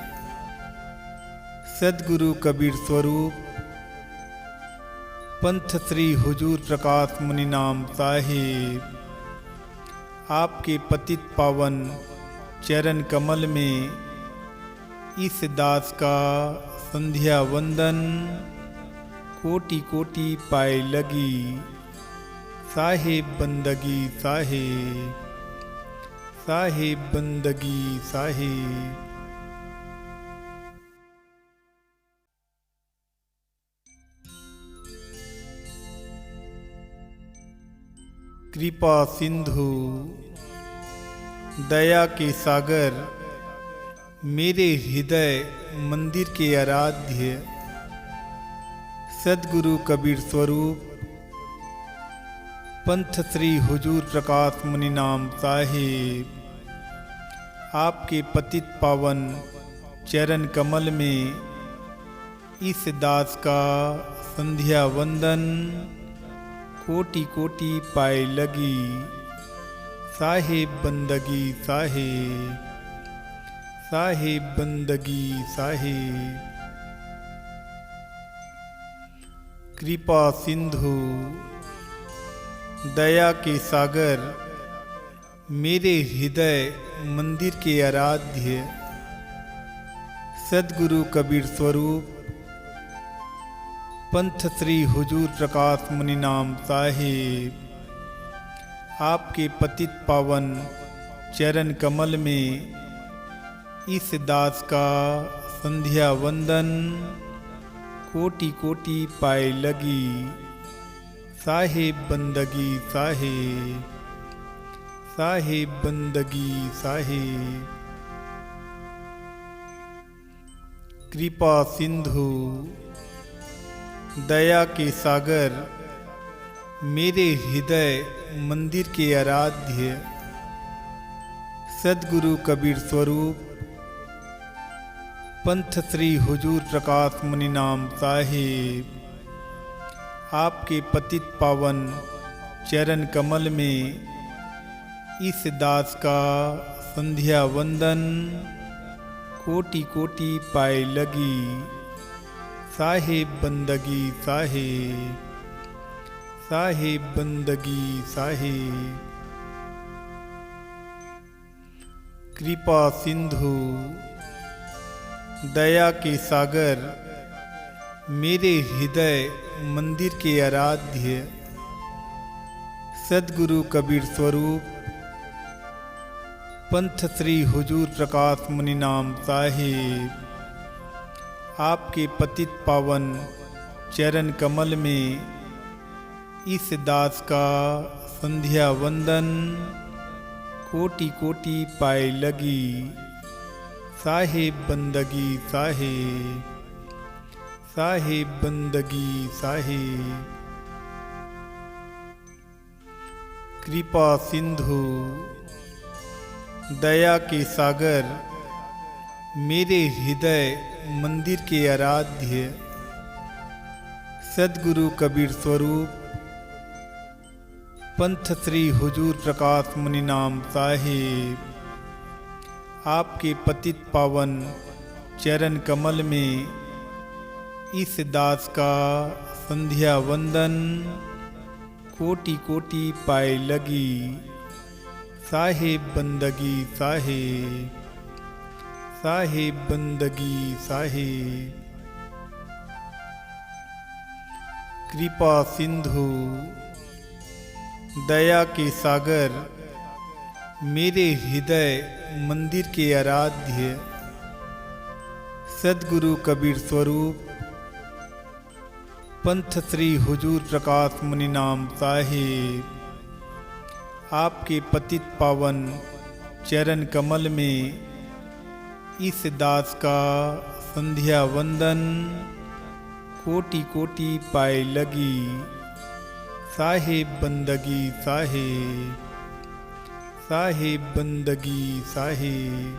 सदगुरु कबीर स्वरूप पंथ श्री हुजूर प्रकाश मुनि नाम साहेब, आपके पतित पावन चरण कमल में इस दास का संध्या वंदन कोटि कोटि पाए लगी। साहेब बंदगी साहेब, साहेब बंदगी साहेब। कृपा सिंधु, दया के सागर, मेरे हृदय मंदिर के आराध्य सदगुरु कबीर स्वरूप पंथ श्री हुजूर प्रकाश मुनि नाम साहेब, आपके पतित पावन चरण कमल में इस दास का संध्या वंदन कोटि कोटि पाए लगी। साहेब बंदगी साहेब, साहेब बंदगी साहेब। कृपा सिंधु, दया के सागर, मेरे हृदय मंदिर के आराध्य सदगुरु कबीर स्वरूप पंथ श्री हुजूर प्रकाश मुनि नाम साहेब, आपके पतित पावन चरण कमल में इस दास का संध्या वंदन कोटि कोटि पाए लगी। साहेब बंदगी साहेब, साहेब बंदगी साहेब। कृपा सिंधु, दया के सागर, मेरे हृदय मंदिर के आराध्य सदगुरु कबीर स्वरूप पंथ श्री हुजूर प्रकाश मुनि नाम साहेब, आपके पतित पावन चरण कमल में इस दास का संध्या वंदन कोटि कोटि पाए लगी। साहेब बंदगी साहेब, साहेब बंदगी साहेब। कृपा सिंधु, दया के सागर, मेरे हृदय मंदिर के आराध्य सदगुरु कबीर स्वरूप पंथ श्री हुजूर प्रकाश मुनि नाम साहेब, आपके पतित पावन चरण कमल में इस दास का संध्या वंदन कोटि कोटि पाए लगी। साहेब बंदगी साहेब, साहेब बंदगी साहेब। कृपा सिंधु, दया के सागर, मेरे हृदय मंदिर के आराध्य सदगुरु कबीर स्वरूप पंथ श्री हुजूर प्रकाश मुनि नाम साहेब, आपके पतित पावन चरण कमल में इस दास का संध्या वंदन कोटि कोटि पाए लगी। साहेब बंदगी साहेब, साहेब बंदगी साहेब। कृपा सिंधु, दया के सागर, मेरे हृदय मंदिर के आराध्य सदगुरु कबीर स्वरूप पंथ श्री हुजूर प्रकाश मुनि नाम साहेब, आपके पतित पावन चरण कमल में इस दास का संध्या वंदन कोटि कोटि पाए लगी। साहेब बंदगी साहेब, साहेब बंदगी साहेब।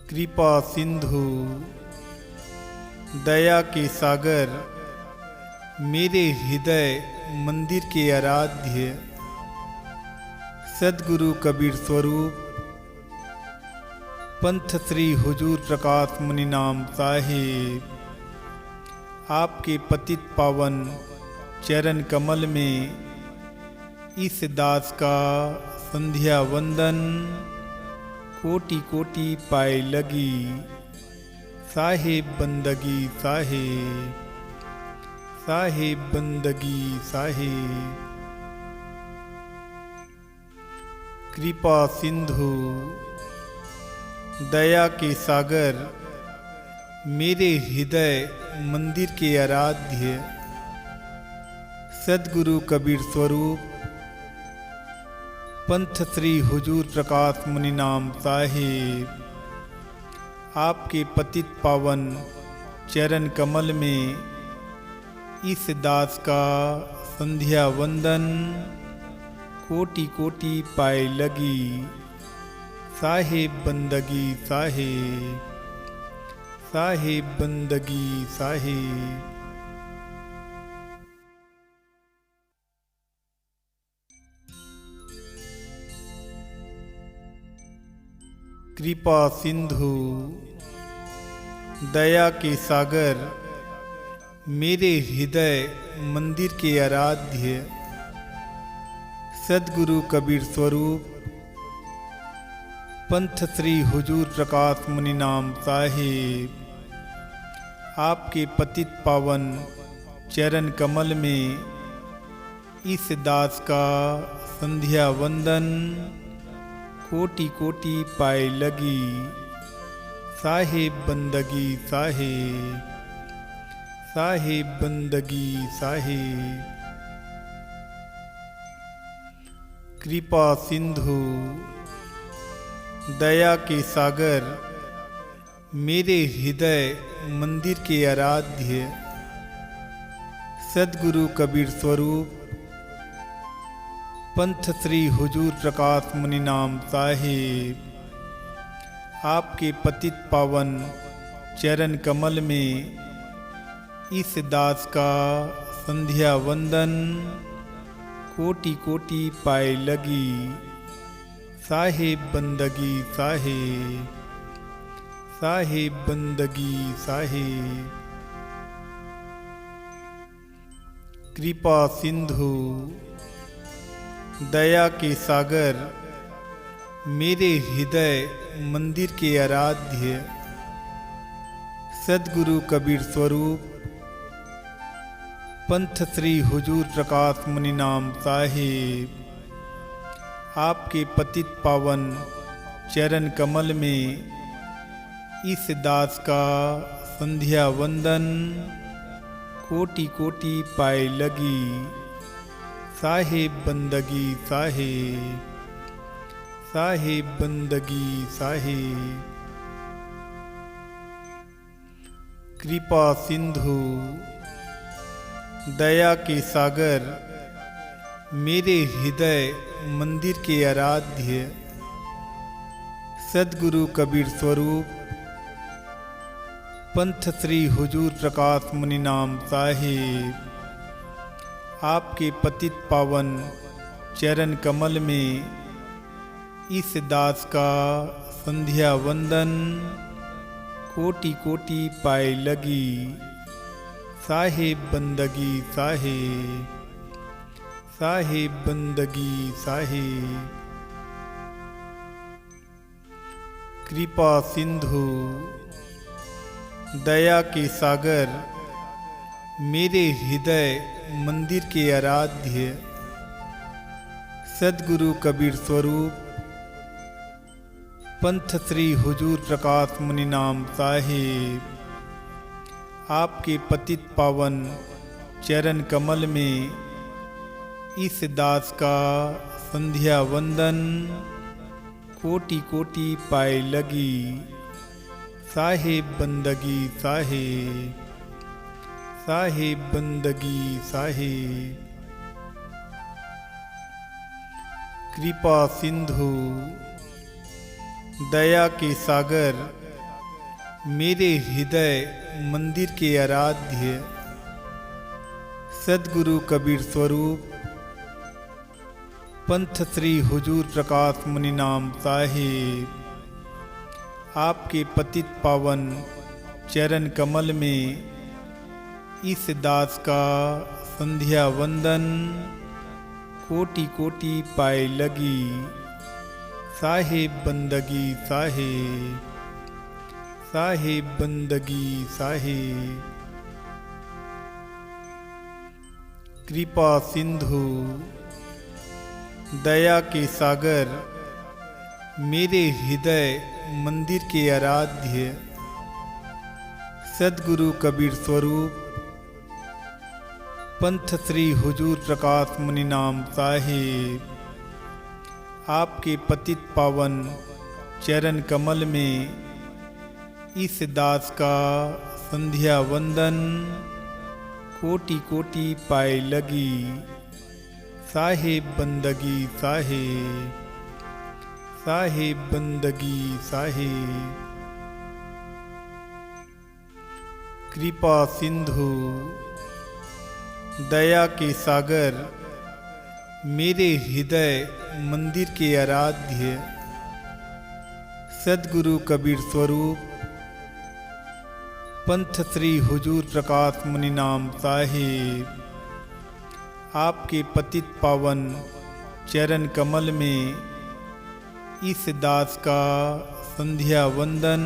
कृपा सिंधु, दया के सागर, मेरे हृदय मंदिर के आराध्य सदगुरु कबीर स्वरूप पंथ श्री हुजूर प्रकाश मुनि नाम साहेब, आपके पतित पावन चरण कमल में इस दास का संध्या वंदन, कोटि कोटि पाए लगी। साहेब बंदगी साहेब, साहेब बंदगी साहेब। कृपा सिंधु, दया के सागर, मेरे हृदय मंदिर के आराध्य सदगुरु कबीर स्वरूप पंथ श्री हुजूर प्रकाश मुनि नाम साहेब, आपके पतित पावन चरण कमल में इस दास का संध्या वंदन, कोटि कोटि पाए लगी। साहेब बंदगी साहेब, साहेब बंदगी साहेब। कृपा सिंधु, दया के सागर, मेरे हृदय मंदिर के आराध्य सदगुरु कबीर स्वरूप पंथ श्री हुजूर प्रकाश मुनि नाम साहेब, आपके पतित पावन चरण कमल में इस दास का संध्या वंदन, कोटि कोटि पाए लगी। साहेब बंदगी साहेब, साहेब बंदगी साहेब। कृपा सिंधु, दया के सागर, मेरे हृदय मंदिर के आराध्य सदगुरु कबीर स्वरूप पंथ श्री हुजूर प्रकाश मुनि नाम साहेब, आपके पतित पावन चरण कमल में इस दास का संध्या वंदन, कोटि कोटि पाए लगी। साहेब बंदगी साहेब, साहेब बंदगी साहेब। कृपा सिंधु, दया के सागर, मेरे हृदय मंदिर के आराध्य सदगुरु कबीर स्वरूप पंथ श्री हुजूर प्रकाश मुनि नाम साहेब, आपके पतित पावन चरण कमल में इस दास का संध्या वंदन, कोटि कोटि पाए लगी। साहेब बंदगी साहेब, साहेब बंदगी साहेब। कृपा सिंधु, दया के सागर, मेरे हृदय मंदिर के आराध्य सदगुरु कबीर स्वरूप पंथ श्री हुजूर प्रकाश मुनि नाम साहेब, आपके पतित पावन चरण कमल में इस दास का संध्या वंदन, कोटि कोटि पाए लगी। साहेब बंदगी साहेब, साहेब बंदगी साहेब। कृपा सिंधु, दया के सागर, मेरे हृदय मंदिर के आराध्य सदगुरु कबीर स्वरूप पंथ श्री हुजूर प्रकाश मुनि नाम साहेब, आपके पतित पावन चरण कमल में इस दास का संध्या वंदन, कोटि कोटि पाए लगी। साहेब बंदगी साहेब, साहेब बंदगी साहेब। कृपा सिंधु, दया के सागर, मेरे हृदय मंदिर के आराध्य सदगुरु कबीर स्वरूप पंथ श्री हुजूर प्रकाश मुनि नाम साहेब, आपके पतित पावन चरण कमल में इस दास का संध्या वंदन, कोटि कोटि पाए लगी। साहेब बंदगी साहेब, साहेब बंदगी साहेब। कृपा सिंधु, दया के सागर, मेरे हृदय मंदिर के आराध्य सदगुरु कबीर स्वरूप पंथ श्री हुजूर प्रकाश मुनि नाम साहेब, आपके पतित पावन चरण कमल में इस दास का संध्या वंदन, कोटि कोटि पाए लगी। साहेब बंदगी साहेब, साहेब बंदगी साहेब। कृपा सिंधु, दया के सागर, मेरे हृदय मंदिर के आराध्य सदगुरु कबीर स्वरूप पंथ श्री हुजूर प्रकाश मुनि नाम साहेब, आपके पतित पावन चरण कमल में इस दास का संध्या वंदन,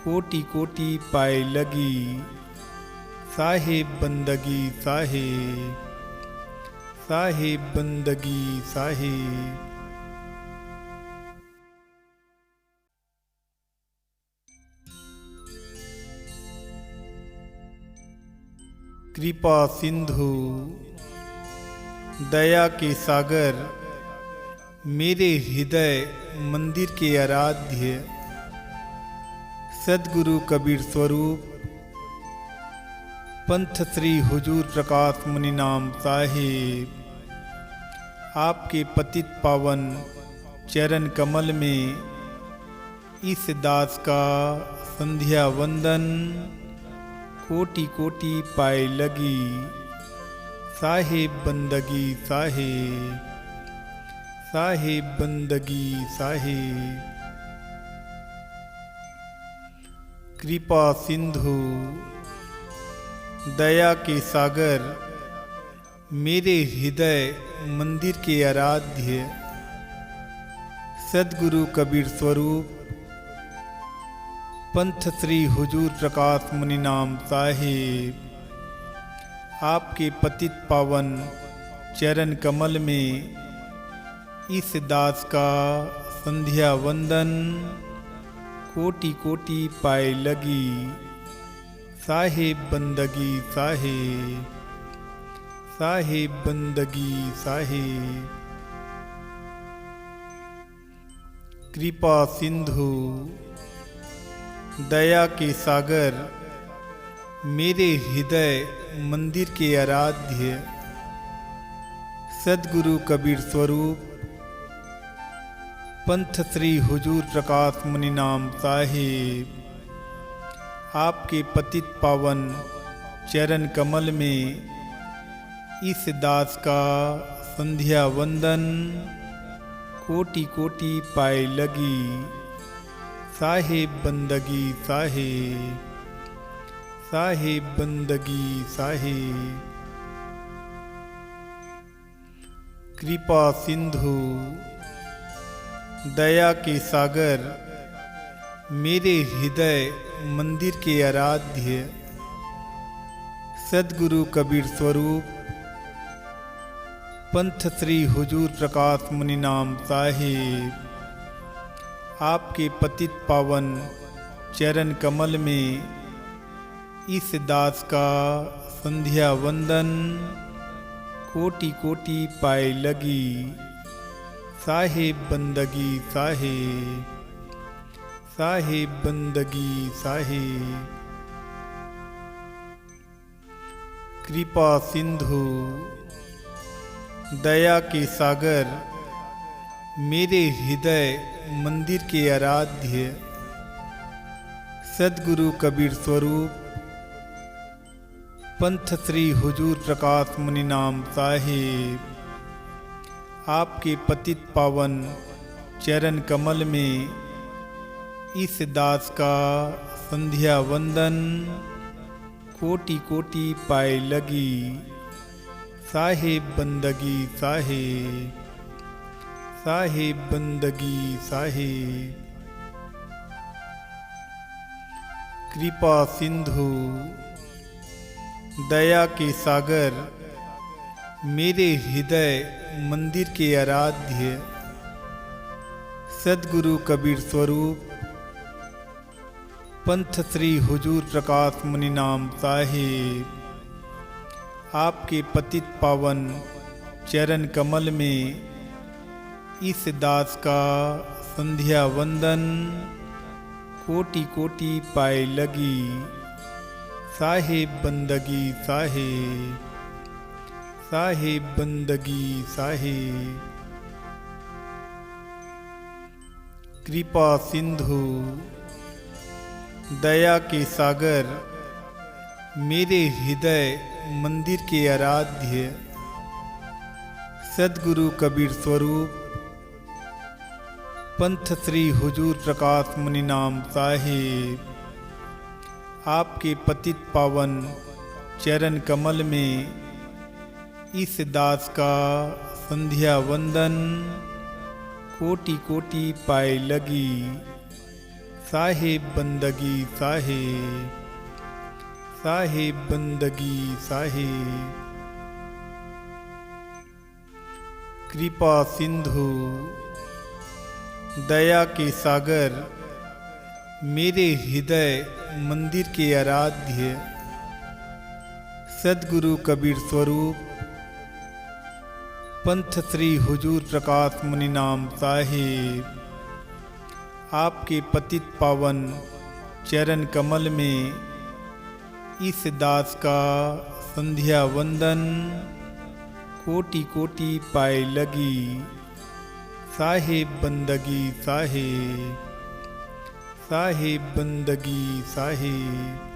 कोटि कोटि पाए लगी। साहेब बंदगी साहेब, साहेब बंदगी साहेब। कृपा सिंधु, दया के सागर, मेरे हृदय मंदिर के आराध्य सदगुरु कबीर स्वरूप पंथ श्री हुजूर प्रकाश मुनि नाम साहेब, आपके पतित पावन चरण कमल में इस दास का संध्या वंदन, कोटि कोटि पाए लगी। साहेब बंदगी साहेब, साहेब बंदगी साहेब। कृपा सिंधु, दया के सागर, मेरे हृदय मंदिर के आराध्य सदगुरु कबीर स्वरूप पंथ श्री हुजूर प्रकाश मुनि नाम साहेब, आपके पतित पावन चरण कमल में इस दास का संध्या वंदन, कोटि कोटि पाए लगी। साहेब बंदगी साहेब, साहेब बंदगी साहेब। कृपा सिंधु, दया के सागर, मेरे हृदय मंदिर के आराध्य सदगुरु कबीर स्वरूप पंथ श्री हुजूर प्रकाश मुनि नाम साहेब, आपके पतित पावन चरण कमल में इस दास का संध्या वंदन, कोटि कोटि पाए लगी। साहेब बंदगी साहेब, साहेब बंदगी साहेब। कृपा सिंधु, दया के सागर, मेरे हृदय मंदिर के आराध्य सदगुरु कबीर स्वरूप पंथ श्री हुजूर प्रकाश मुनि नाम साहेब, आपके पतित पावन चरण कमल में इस दास का संध्या वंदन, कोटि कोटि पाए लगी। साहेब बंदगी साहेब, साहेब बंदगी साहेब। कृपा सिंधु, दया के सागर, मेरे हृदय मंदिर के आराध्य सदगुरु कबीर स्वरूप पंथ श्री हुजूर प्रकाश मुनि नाम साहेब, आपके पतित पावन चरण कमल में इस दास का संध्या वंदन, कोटि कोटि पाए लगी। साहेब बंदगी साहेब, साहेब बंदगी साहेब। कृपा सिंधु, दया के सागर, मेरे हृदय मंदिर के आराध्य, सद्गुरु कबीर स्वरूप, पंथ श्री हुजूर प्रकाश मुनि नाम साहेब, आपके पतित पावन चरण कमल में इस दास का संध्या वंदन कोटि कोटि पाए लगी। साहेब बंदगी साहेब, साहेब बंदगी साहेब। कृपा सिंधु, दया के सागर, मेरे हृदय मंदिर के आराध्य, सद्गुरु कबीर स्वरूप, पंथ श्री हुजूर प्रकाश मुनि नाम साहेब, आपके पतित पावन चरण कमल में इस दास का संध्या वंदन कोटि कोटि पाए लगी। साहेब बंदगी साहेब, साहेब बंदगी साहेब। कृपा सिंधु, दया के सागर, मेरे हृदय मंदिर के आराध्य, सद्गुरु कबीर स्वरूप, पंथ श्री हुजूर प्रकाश मुनि नाम साहेब, आपके पतित पावन चरण कमल में इस दास का संध्या वंदन कोटि कोटि पाए लगी। साहेब बंदगी साहेब, साहेब बंदगी साहेब।